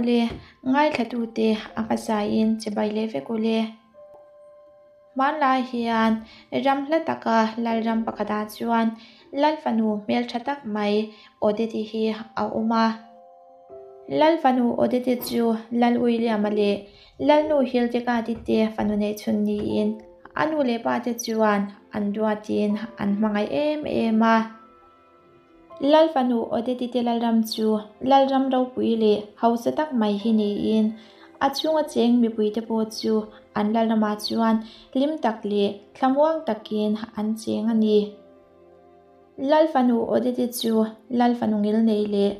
Awle, ngaithlatute a hmasain chibai leh vek ule. Hmanlai hian ram hla taka Lalram pakhatah chuan Lalfanu hmeltha tak mai Odette hi a awm a. Lalfanu Odette chu Lal William-a leh Lalnu Hildegard-i te fanu neihchhun niin a nu leh pa te chuan an duatin an hmangaih em em a. Lalfanu Odette te Lalram chu Lalram ropui leh hausa tak mai hi niin a chhunga cheng mipuite pawh chu an Lalramah chuan hlim tak leh thlamuang takin an cheng a ni. Lalfanu Odette chu Lalfanu ngilnei leh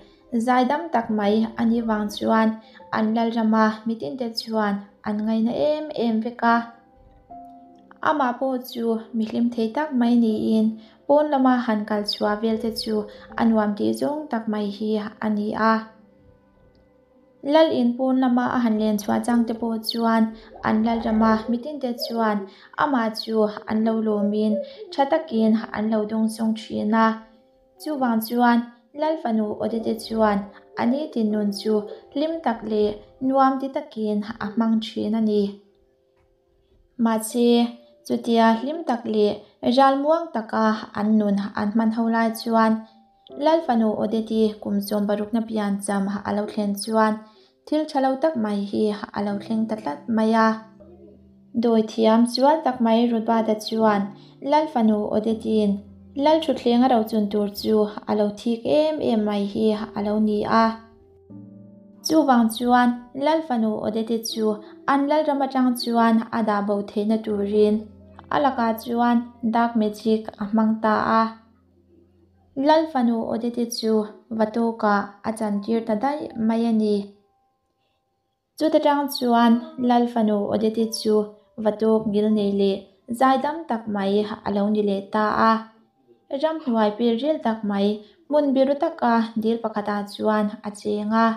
zaidam tak mai a nih vang chuan an Lalrama mitinte chuan an ngaina em em vek a. Amah pawh chu mi hlim thei tak mai niin pawn lama han kal chhuah vel te chu a nuam tih zawng tak mai hi a ni a. Lal in pawn lama a han len chhuah chang te pawh chuan an lal rama mitin te chuan amah chu an lo lawmin tha takin an lo dawngsawng thin a. Chuvang chuan Lal fanu Odette chuan a nitin nun chu hlim tak leh nuam ti takin a hmang thin a ni. Mahse, chutia hlim tak leh ralmuang taka an nun an hman ho lai chuan Lal fanu Odette kum 60na pian cham a lo thlen chuan thil tha lo tak mai hi a lo thleng ta tlat mai a. Dawi thiam sual tak mai Rudbada chuan Lal fanu Odette-in Lal thutthleng a rochun tur chu a lo thik em em mai hi a lo ni a. Chuvang chuan Lal fanu Odette chu an Lalram atang chuan a dah bo theihna turin a lakah chuan dark magic a hmang ta a. Lal fanu Odette chu va tawkah a chantir ta daih mai a ni. Chuta tang chuan Lal fanu Odette chu va tawk ngil nei leh zaidam tak mai a lo ni leh ta a. Ramhnuai pil ril tak mai hmun biru taka dil pakhatah chuan a cheng a.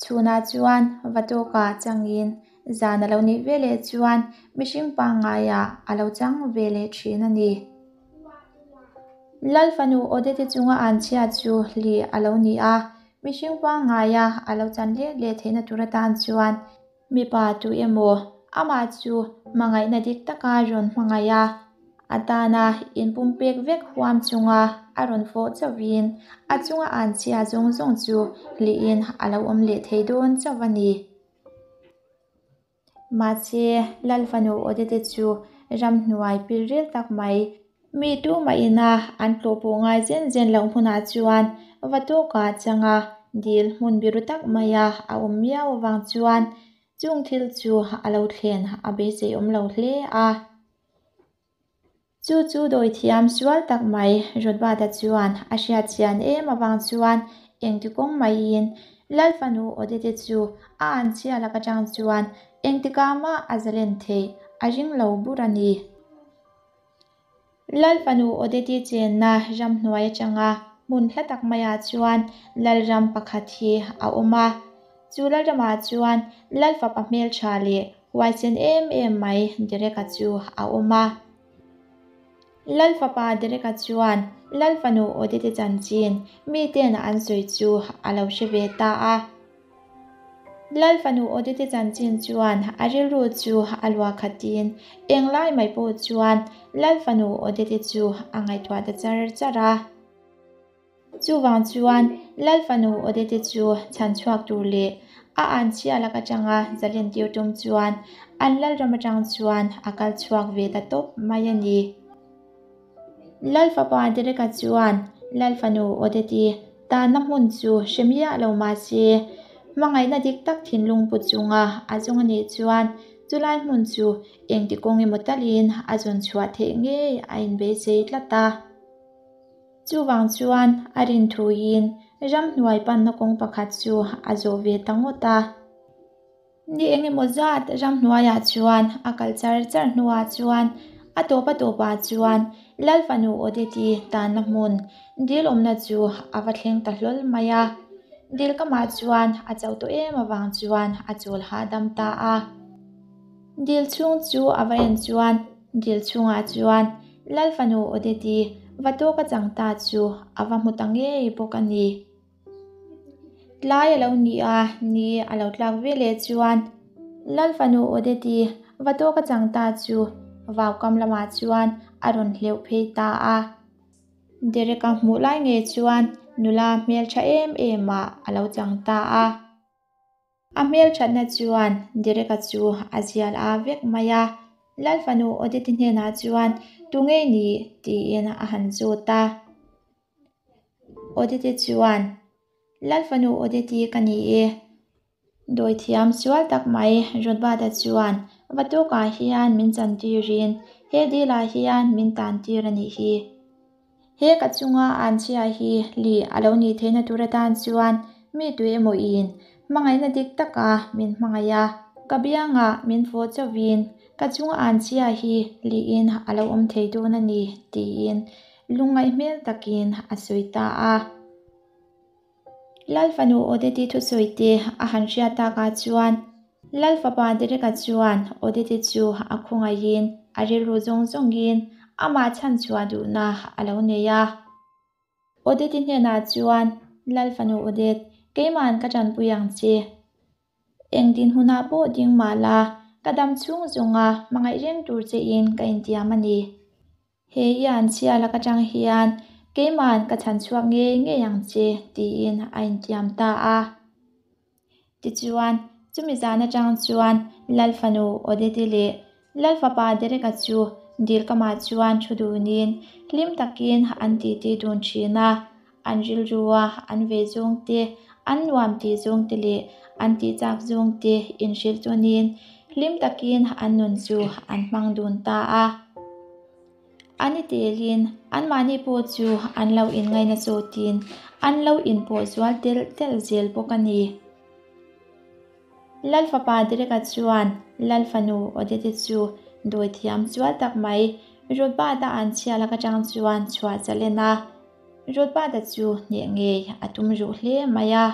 Chhunah chuan va tawkah changin zan a lo nih ve leh chuan mihring pangngaiah a lo chang ve leh thin a ni. Lal fanu Odette chunga an chhia chu hlih a lo ni a, mihring pangngaia a lo chan let leh theihna tur atan chuan Mipa tu emaw amah chu hmangaihna dik taka rawn hmangaih a, a tana inpumpek vek huam chunga a rawn fawh chauhin a chunga an chhia zawng zawng chu hlihin a lo awm leh thei dawn chauh a ni. Mahse, Lalfanu Odette chu ramhnuai pilril tak mai Mi tumah ina an tlawhpawh ngai zen zen loh hmunah chuan va tawkah changa dil hmun biru tak maia a awm miau avang chuan chung thil chu a lo thlen a beisei awm lo hle a. Chu chu dawithiam sual tak mai Rodbata chuan a hriat chian em avang chuan engti kawng maiin Lalfanu Odette chu a anchhia lak atang chuan engtikah mah a zalen theih a ring lo bur a ni. Lal fanu Odette chenna ramhnuai atanga hmun hla tak maiah chuan Lalram pakhat hi a awm a. Chu Lalramah chuan Lal fapa hmeltha leh huaisen em em mai Derek-a chu a awm a. Lal fapa Derek-a chuan Lal fanu Odette chanchin miten an sawi chu a lo hre ve ta a. Lal fanu Odette chanchin chuan a rilru chu a luah khatin englai mai pawh chuan Lal fanu Odette chu a ngaihtuah ta char char a. Chuvang chuan Lal fanu Odette chu chhan chhuak tur leh a anchhia lak atanga zalen tir tum chuan an Lalram atang chuan a kal chhuak ve ta tawp mai a ni. Lal fapa Derek-a chuan Lal fanu Odette-i tanna hmun chu hre miah lo mah se, hmangaihna dik tak thinlung pu chunga a zawng a nih chuan chulai hmun chu engti kawng emaw talin a zawn chhuah theih ngei a inbeisei tlat a. Chuvang chuan a rin thuin ramhnuai panna kawng pakhat chu a zawh ve ta ngawt a. Ni eng emaw zat ramhnuaiah chuan a kal char char hnuah chuan a tawp a tawpah chuan Lal fanu Odette-i tanna hmun dil awmna chu a va thleng ta hlawl mai a. Dil kamah chuan a cho tawh em avang chuan a chawl hahdam ta a. Dil chhung chu a va en chuan dil chhungah chuan Lal fanu Odette-i va tawka chang ta chu a va hmu ta ngei bawk a ni. Tlai a lo ni a, ni a lo tlak veleh chuan Lal fanu Odeti va tawka chang ta chu vaukam lamah chuan a rawn hleuh phei ta a. Derek-a hmuh lai ngei chuan nula hmeltha em em ah a lo chang ta a. A hmelthatna chuan Derek-a chu a zial a vek mai a. Lal fanu Odeti hnenah chuan Tunge i nih? tiin a han zawt a. Odeti chuan, Lal fanu Odeti ka ni e. Dawithiam sual tak mai Rodbata chuan Vatawkah hian min chantirin he dilah hian min tantir a nih hi. He ka chunga anchhia hi li a lo nih theihna tur atan chuan mi tu emaw in hmangaihna dik taka min hmangaih a, ka biangah min fawh chauhin ka chunga anchhia hi liin a lo awm thei dawn a ni tiin lungngaih hmel takin a sawi ta a. Lal fanu Odeti thusawi te a han hriat takah chuan Lal fapa Derek-a chuan Odeti chu a khawngaihin a rilru zawng zawngin amah chhanchhuah duhna a lo nei a. Odeti hnenah chuan, Lal fanu Odet, keima'n ka tanpui ang che. Eng dinhmunah pawh ding mah la, ka dam chhung zawnga hmangaih reng tur chein ka intiam a ni. He i an chhia lak atang hian keima'n ka chhan chhuak ngei ngei ang che, tiin a intiam ta a. Tichuan, chumi zan atang chuan Lal fanu Odeti leh Lal fapa Derek-a chu dil kamah chuan thu dunin hlim takin an titi dun thin a. An rilrua an ve zawng te, an nuam tih zawng te leh an tih chak zawng te inhrilh tawnin hlim takin an nun chu an hmang dun ta a. A ni telin anmahni pawh chu an lo inngaina zawtin an lo inpawh zual telh telh zel bawk a ni. Lal fapa Derek-a chuan Lal fanu Odette chu dawithiam chual tak mai Rodbata an chhia lak atang chuan chhuah zalen a. Rodbata chu hneh ngei a tum ruh hle mai a.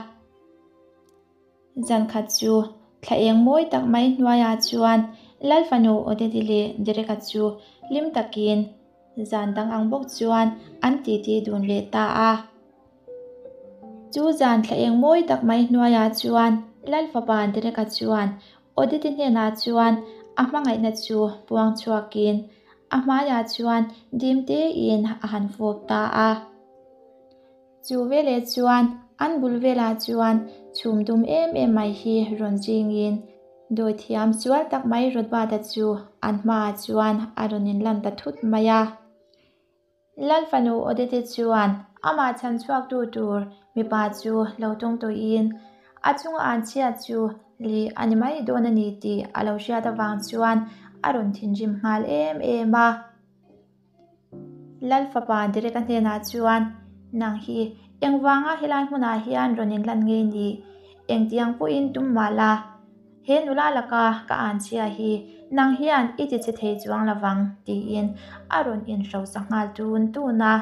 Zan khat chu thla eng mawi tak mai hnuaiah chuan Lal fanu Odette leh Derek-a chu hlim takin zan dang ang bawk chuan an titi dun leh ta a. Chu zan thla eng mawi tak mai hnuaiah chuan Lal fapa Derek-a chuan Odette hnenah chuan a hmangaihna chu puang chhuakin a hmaiah chuan dim tein a han fawp ta a. Chu veleh chuan an bul velah chuan chhum dum em em mai hi rawn zingin dawithiam sual tak mai Rodbata chu an hmaah chuan a rawn inlan ta thut mai a. Lal fanu Odete chuan amah chhan chhuaktu tur mipa chu lo tawng tawhin a chunga an chhiat chu li a ni mai dawn a ni tih a lo hriat avang chuan a rawn thinrim nghal em em a. Lal fapa Derek-a hnenah chuan, Nang hi engvanga helai hmunah hian rawn inlan ngei ni? Engtiang pawhin tum mah la, he nula laka ka an chhia hi nang hian i ti che thei chuang lovang, tiin a rawn inhrosa nghal tun tun a.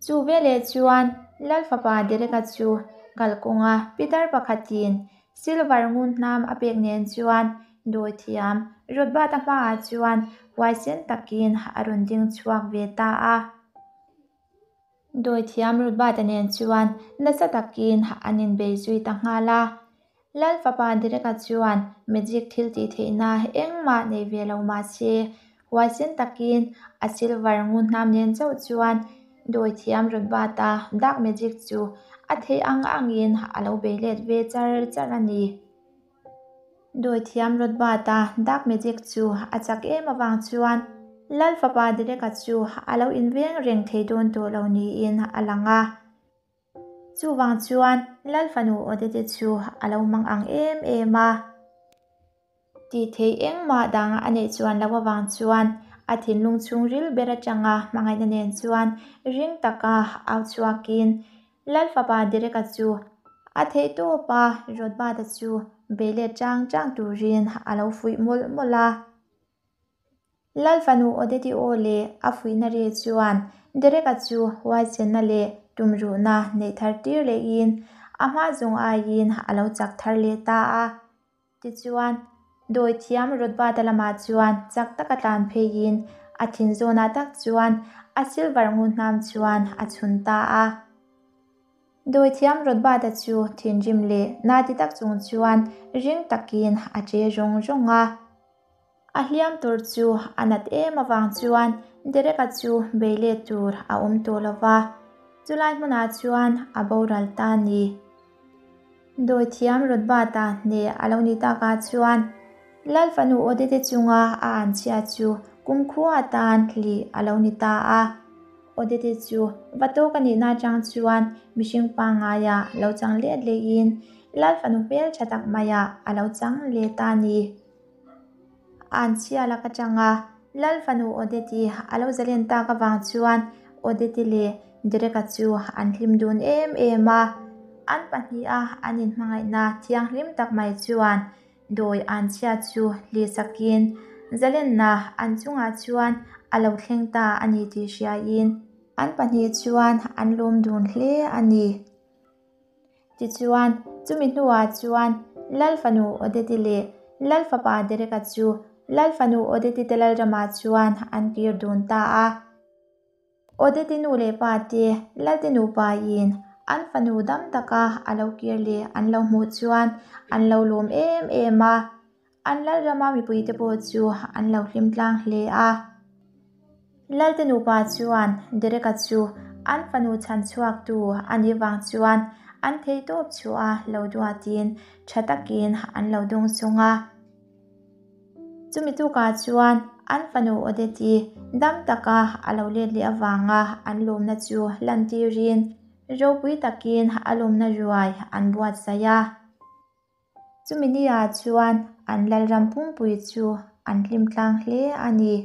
Chu veleh chuan Lal fapa Derek-a chu kalkawnga pitar pakhatin Silver ngun hnam a pek nen chuan dawithiam Rodbata hmaah chuan huaisen takin a rawn ding chhuak ve ta a. Dawithiam Rodbata nen chuan nasa takin an inbei zui ta nghal a. Lal fapa Derek-a chuan magic thil tih theihna engmah nei ve lo mah se, huaisen takin a silver ngun hnam nen chauh chuan dawithiam Rodbata dark magic chu a theih ang angin a lo bei let ve char char a ni. Dawithiam Rodbata dark magic chu a chak em avang chuan Lal fapa Derek-a chu a lo inveng reng thei dawn tawh lo niin a lang a. Chuvang chuan Lal fanu Odete chu a lo mang ang em em a. Tih theih engmah dang a neih chuan loh avang chuan a thinlung chhungril ber atanga hmangaihna nen chuan ring taka au chhuakin Lal fapa Derek-a chu a theihtawp a, Rodbata chu bei let chang chang turin a lo fuih mawlh mawlh a. Lal fanu Odeti aw leh a fuihna ri chuan Derek-a chu huaichenna leh tumruhna neih thar tir lehin a hma zawng aiin a lo chak thar leh ta a. Tichuan, dawithiam Rodbata lamah chuan chak taka tlan pheiin a thin zawnah tak chuan a silver ngun hnam chuan a chhun ta a. Dawithiam Rodbata chu thinrim leh nati tak chung chuan ring takin a che rawng rawng a. A hliam tur chu a nat em avang chuan Derek-a chu bei let tur a awm tawh lo va, chulai hmunah chuan a boral ta a ni. Dawithiam Rodbata hneh a lo ni takah chuan Lal fanu Odete chunga a anchhia chu kumkhua atan hlih a lo ni ta a. Odete chu va tawk a nihna atang chuan mihring pangngaia lo chang let lehin Lal fanu hmeltha tak maiah a lo chang leh ta a ni. Anchhia lak atanga Lal fanu Odette a lo zalen tak avang chuan Odette leh Derek-a chu an hlim dun em em a. An pahniha an inhmangaihna thianghlim tak mai chuan dawi anchhia chu hlihsakin zalenna an chungah chuan a lo thleng ta a ni tih hriain an pahnih chuan an lawm dun hle a ni. Tichuan, chumi hnuah chuan Lal fanu Odeti leh Lal fapa Dereka chu Lal fanu Odeti te lalramah chuan an kir dun ta a. Odeti nu leh pa te Lalte nupain an fanu dam taka a lo kir leh an lo hmuh chuan an lo lawm em em a. An lalrama mipuite pawh chu an lo hlim tlang hle a. Lalte nupa chuan Derek-a chu an fanu chhan chhuaktu a nih vang chuan an theihtawp chhuah a lo duatin tha takin an lo dawng sung a. Chumi tukah chuan an fanu Odette-i dam taka a lo let leh avanga an lawmna chu lantirin ropui takin a lawmna ruai an buatsaih a. Chumi ni-ah chuan an lalram pumpui chu an hlim tlang hle a ni.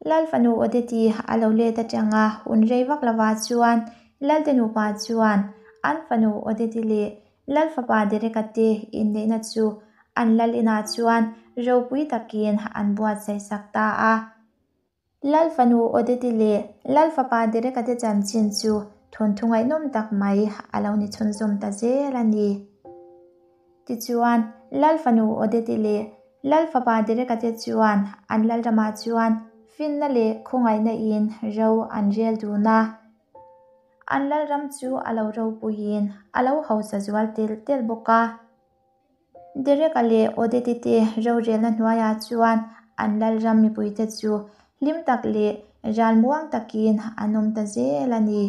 Lal fanu Odeti a lo let atanga hun rei vak lovah chuan Lalte nupa chuan an fanu Odeti leh Lal fapa Derek-a te inneihna chu an lal inah chuan ropui takin an buatsaih sak ta a. Lal fanu Odeti leh Lal fapa Derek-a te chanchin chu thawnthu ngaihnawm tak mai a lo ni chhunzawm ta zel a ni. Tichuan, Lal fanu Odeti leh Lal fapa Derek-a te chuan an lalramah chuan finna leh khawngaihna in ro an rel dun a. An lalram chu a lo ropuiin a lo hausa zual tel tel bawk a. Derek-a leh Odette-i te rorelna hnuaiah chuan an lalram mipuite chu hlim tak leh ralmuang takin an awm ta zel a ni.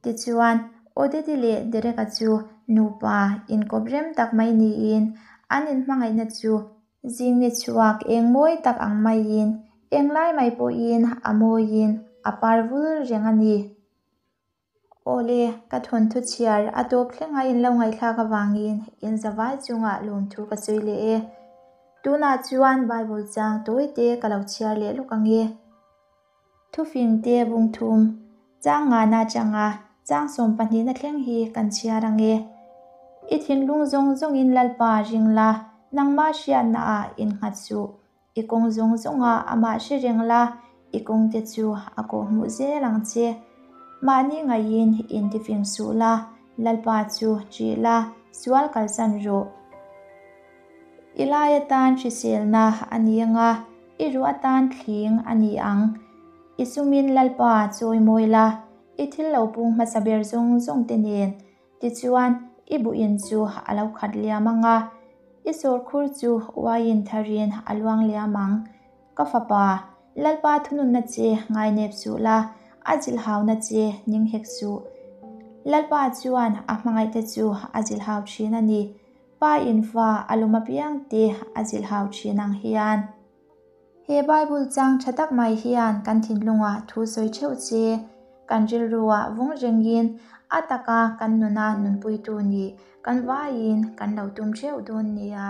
Tichuan, Odette-i leh Derek-a chu nupa inkawp rem tak mai niin an inhmangaihna chu zing ni chhuak eng mawi tak ang maiin englai mai pawhin a mawiin a par vul reng a ni. Awle, ka thawnthu chhiar a tawp thleng a in lo ngaihthlak avangin in zavai chungah lawmthu ka sawi leh e. Tunah chuan Bible chang tawi te ka lo chhiar leh lawk ang e. Thufing te bung thum, chang ngana atanga chang sawmpahnihna thleng hi kan chhiar ang e. I thinlung zawng zawngin Lalpa ring la, nangmah hriatna ah innghat suh. I kawng zawng zawngah amah hre reng la, i kawngte chu a kawhhmuh zel ang che. Mahni ngaiin intifing suh la, Lalpa chu ṭih la, sual kalsan rawh. I lai atan hriselna a ni ang a, i ruh atan thling a ni ang. I sumin Lalpa chawi mawi la, i thil lo pung hmasa ber zawng zawngte nen Tichuan, i buhin chu a lo khat liam ang a, i sawrkhur chu uaiin tharin a luang liam ang. Ka fapa, Lalpa thununna che ngainep suh la, a zilhauna che ning hek suh. Lalpa chuan a hmangaihte chu a zilhau thin a ni, Pa in fa a lawm apiangte a zilhau thin ang hian. He Bible chang tha tak mai hian kan thinlungah thu sawi theuh che, kan rilruah vung rengin a taka kan nuna nunpuitu nih kan vaiin kan lo tum theuh dawn nia.